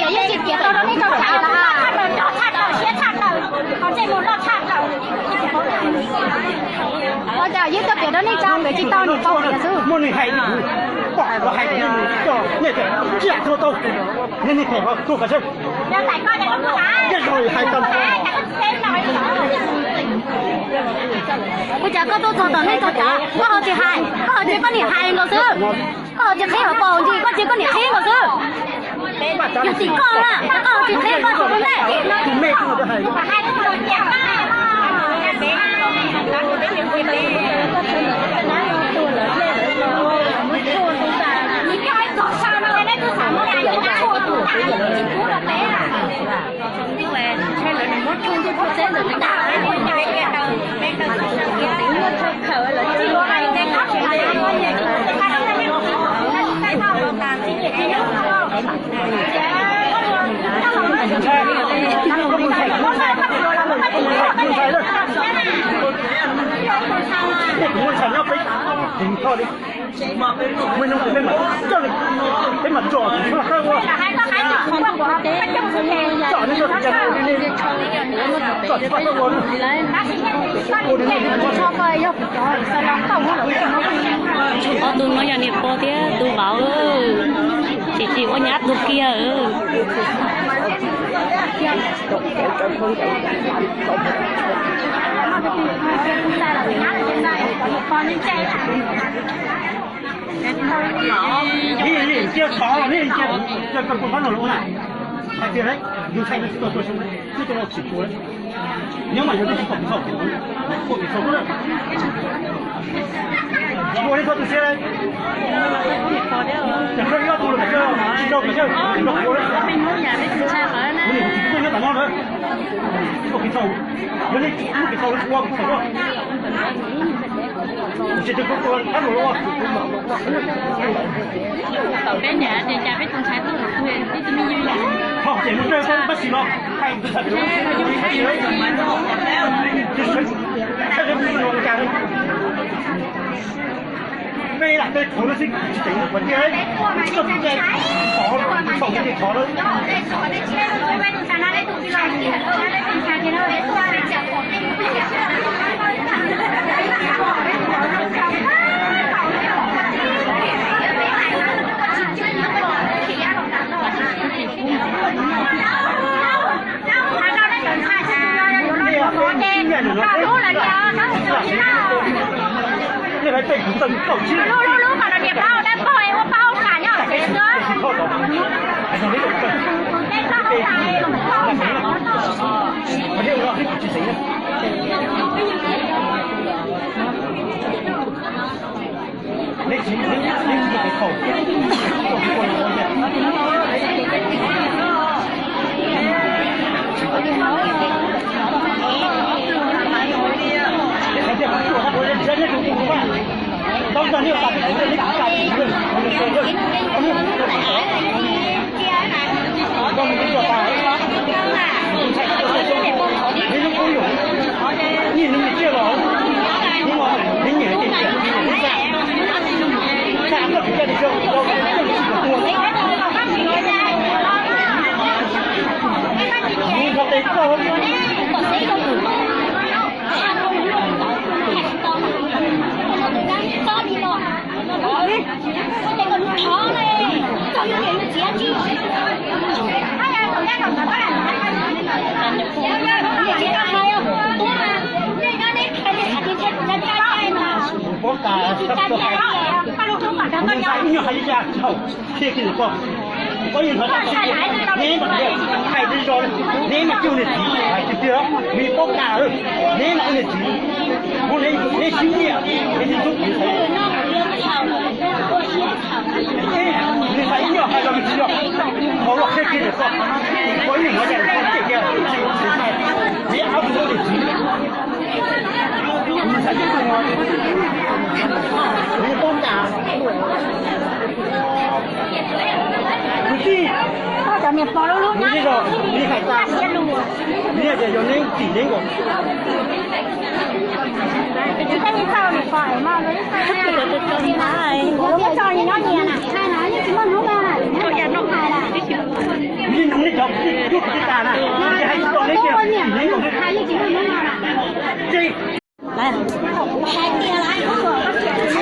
Yeej tsis piav tau rau nej tau tham los? Ua cas yeej tuaj piav rau nej tau, piav tsis tau niam tau txiv xwb. Muaj neeg hais, pom hais, nej coj nej tau, nej nej tau tuaj kav tsij. Ua cas koj tuaj txog tom nej tau cas koj ho tsis hais, koj ho tsis koj niam hais nkaus xwb. Koj ho tsis qhib hauv paus ntsis, koj tsis koj niam qhib nkaus xwb. Yog tim koj na, koj ho tsis qhib koj tsis ua ntej. Ob tug no yog niam pog thiab tus vauv, tsis tsis ua nyab tug kiag. Nws cia xov, nws cia, cia koj tus pab no los ua na. Hais tias yus ntshai nws tsis tau tua xyoo, twb tua tsis tua. Nyob mas yog twb tsis pom tus txhaum, pom tus txhaum na. Ua li koj tu siab, ces koj ib ob tug los kawm, tsis tau kawm, tsis tau ua. Ua li kuv tsis tau nyob tom no lawm, tsis pom tus txhaum, yog li tsis pom tus txhaum los ua tus txhaum. Kuv tsis tau tua, tab mus los ua. Peb niam ces cas peb tus ntxhais tuaj, peb tus me nyuam. Ho ces mus rau tab sis los hais tus ntxhais, peb lam tej qhov no xwb tsis teem qhov tiag, txoj tus cai, txom txom ces thov lawm. Ib nyuag hais li cas tsis haum, thiaj li koj. Koj yeej hnov tau, neb mas hais tib zoo, neb mas cuag niag txiv hais tiag tiag, neb paub tas, neb mas ua niag txiv, neb sib nyiam, neb sib ntxub kuv. Nws hais ib nyuag hais los nws tsis yog, qhov los qhia kiag ntawm koj, koj ib nyuag hnov cas koj cem kiag, neb ab ua niag txiv. Kwv tij, kuv zej zog, neb hais tas, neb tias yog neb txim neb nkaus. Neb nug Hais tias lawv, hais tias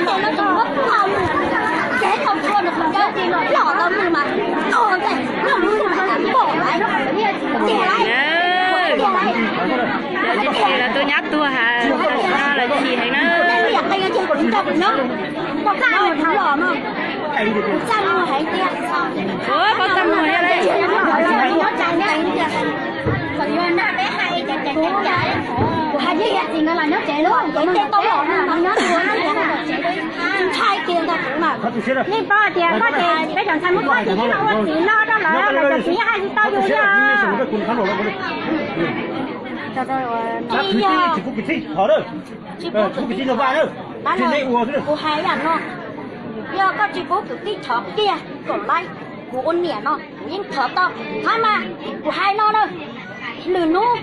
lawv tus muab pog mus, tsev tau txhua nws qhov ncauj, los tau nws mas, ua ntej noj lub ntuj mas pom lawv, tias lawv, tias lawv, tias lawv tus nyab tuag has, lawv chim heev na. Kuv txaj muag dhau los no, kuv txaj muag hais tias, kuv txaj muag thiab lawm. Kuv hais tias yam txiv no los nyob tsev lauj, ces tej tau los no mas nyob tus no ntshai kiag ntag kuv mas. Nej paub tias koj ces peb cov ntxhais Hmoob Thoj ces ib no ua txiv no rau lawv, lawv cov txiv hais tsis tau yus li os. Tsis yog, tsis pub kwv tij thov, kuv hais yam no, yog koj tsis pub kwv tij thov kiag kom laib, kuv ua niam no kuv yeej thov tau. Thab mas kuv hais no na, lwm hnub,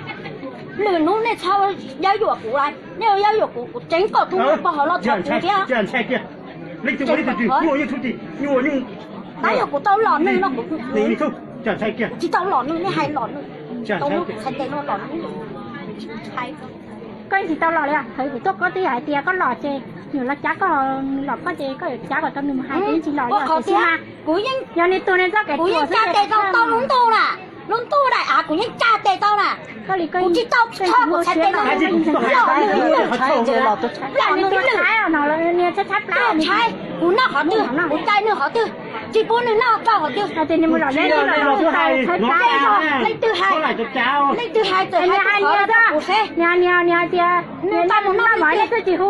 lwm hnub nej txhob yab yuam kuv lawm, nej yuav yab yuam kuv, kuv tseev kom tus muam pog hov los thov kuv thiab. Tab yog kuv tau los nws no kuv, kuv tsis tau los nws, nej hais los nws, tau muab kuv txhais tes no los nws. Koj yeej tsis tau los li os. Thaum kuv tuaj koj twb hais tias koj los ces nws los cab koj, los koj ces koj yuav cab kom tau nws mus hais, ces yeej tsis los li os. Tiam sis mas kuv yeej, yog nws tuag nws txoj kev, kuv yeej tsa tes rau tau lub ntuj na, lub ntuj daim av kuv yeej tsa tes tau na. Kuv tsis tau txhob kuv txhais tes no los nws, los nws tib lwm, los nws tib lwm. Kuv noj qhov twg, kuv cais nws qhov twg, tsis pub nws noj rau qhov twg. Leej twg hais, leej twg hais txawm hais kuv seb, nws noj mus noj leej twg, twb tsis hu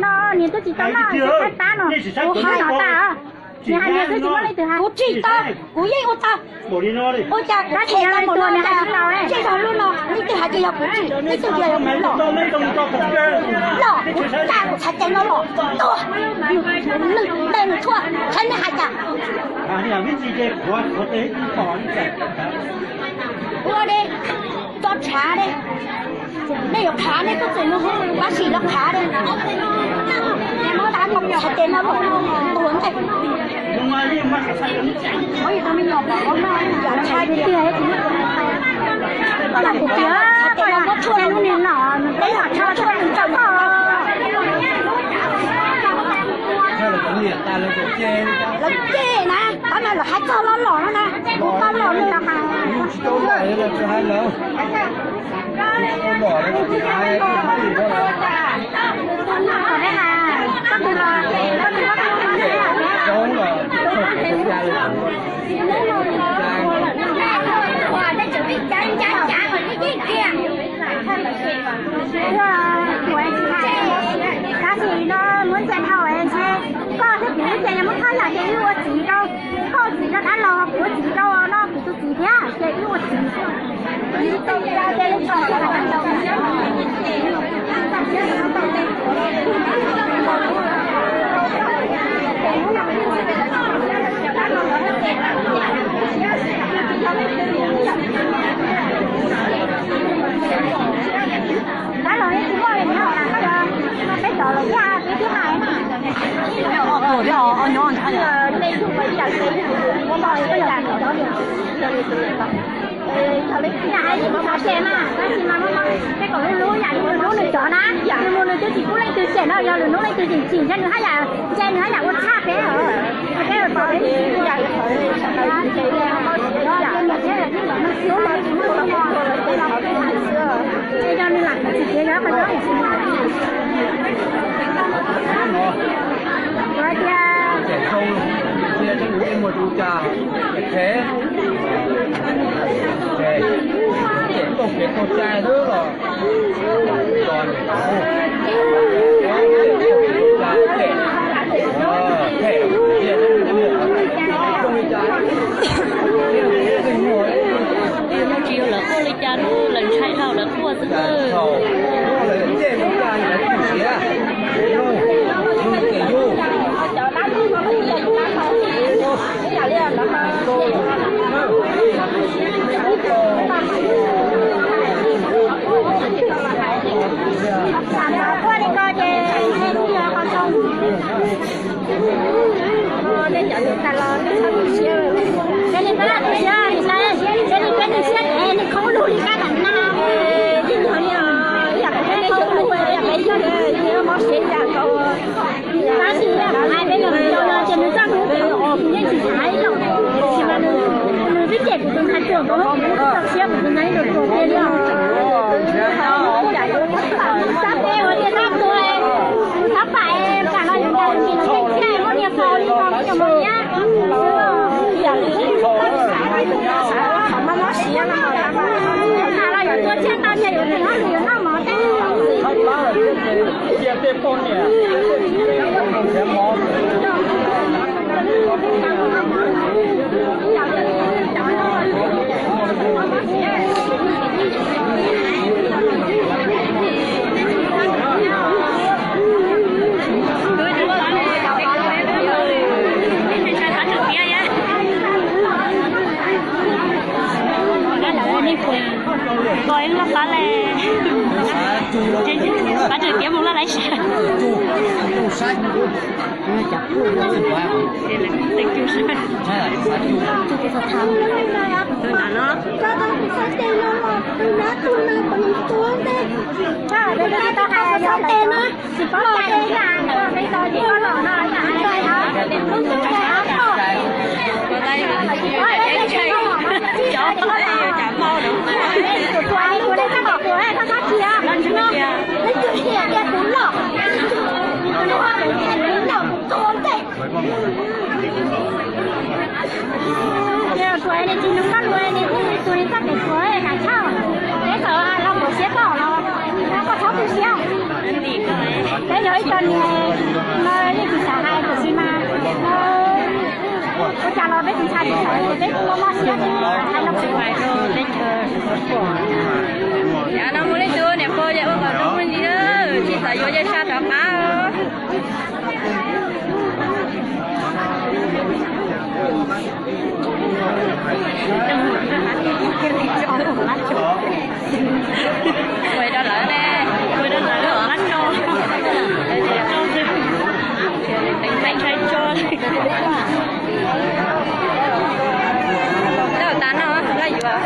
no, nws twb tsis tau noj, tshaib plab no, kuv hais no tas. Nws hais nws twb tsis muaj leej twg hais. Kuv tsis tau, kuv yeej ua tau. Ua cas kuv them tau mus no cas, tsis yog lub no, leej twg hais tias yog kuv tsim, leej twg tias yog kuv los, los kuv tsa kuv txhais tes no los tuag, nws ntes nws tshuaj, saib nej hais cas. Ua li, tso tshav li. Nej yuav qhav nej tuaj txwm mus hu Vajtswv los qhav li. Muab dab no txhais tes no los tuag ntej. Kuv tias, txhais tes no muab tshuaj los, peb los tshuaj tshuaj nws rau koj. Lawv cem na, tab mas lawv hais txog los los no na, kuv tau los nws los mas. Tab sis no muab ntsia dhau es ntshe koj thiab kuv ces yog muab thaj yam ces wb ua txiv rau, koj ua txiv rau dab laug, kuv ua txiv rau no kuv tus txiv thiab ces wb ua txiv. Dab laug yeej tsis muaj li nyob na, koj yog peb cov laus thiab peb thiaj hais na. Yam hais tsis txhob tseg mas, tab sis mas muaj peb kom lub lub yam li nws hlub nws cov na, nws mus nws twb tsis pub leej twg cem no, yog lwm hnub leej twg tseem tsim ntshe nws haj yam, ntshe nws haj yam ua tshaj peb. Peb pom yog nws lam tsis tias yog qhov no. Kuv hais tias Tsis yog lawv quaj li cas, lawv ntshai dhau lawv quaj xwb. Ces nws pab tu siab, nws pab tu siab, nws pab tu siab, Tab sis hais peb los mus rau no ces nws txoj hlub ces yeej tsis xav ib los, tab sis mas nws, nws twb cem kuv tus ntxhais ruam nkaus, kuv txoj siab kuv tus ntxhais ruam ruam tiag li os. Xav peb ua tias tab tus, tab pam kam los yuav nqa tus ntxhais los cem thiab muab niag faus li no peb cov mos nyab. Tham los yuav tua tseg tau niag yuav tseem ob lwm yuav noj mov thiab. Koj ib loj pab le, pab tseem piav mus laj laiv sab. Ces tsuas es nws tsis nug koj lus, nws kuj ib tug nws txoj kev tsuav hais tshaj. Peb txawm los mus siab koj los, koj txhob tu siab. Peb yog ib co niag no yeej tsis xav hais tiam sis mas ua cas los peb tsis ntshai tsis xav, peb kuj muaj mob siab hais no tsis hais rau teb chaws. Yav no mus leej twg niam pog ces ua kom zoo ntsis, tsis xav yuav ces tsa rov qab. Ua rau lawv ne, ua rau lawv lab no. Teev ntshai tso. Lawv tas no lawv yuav.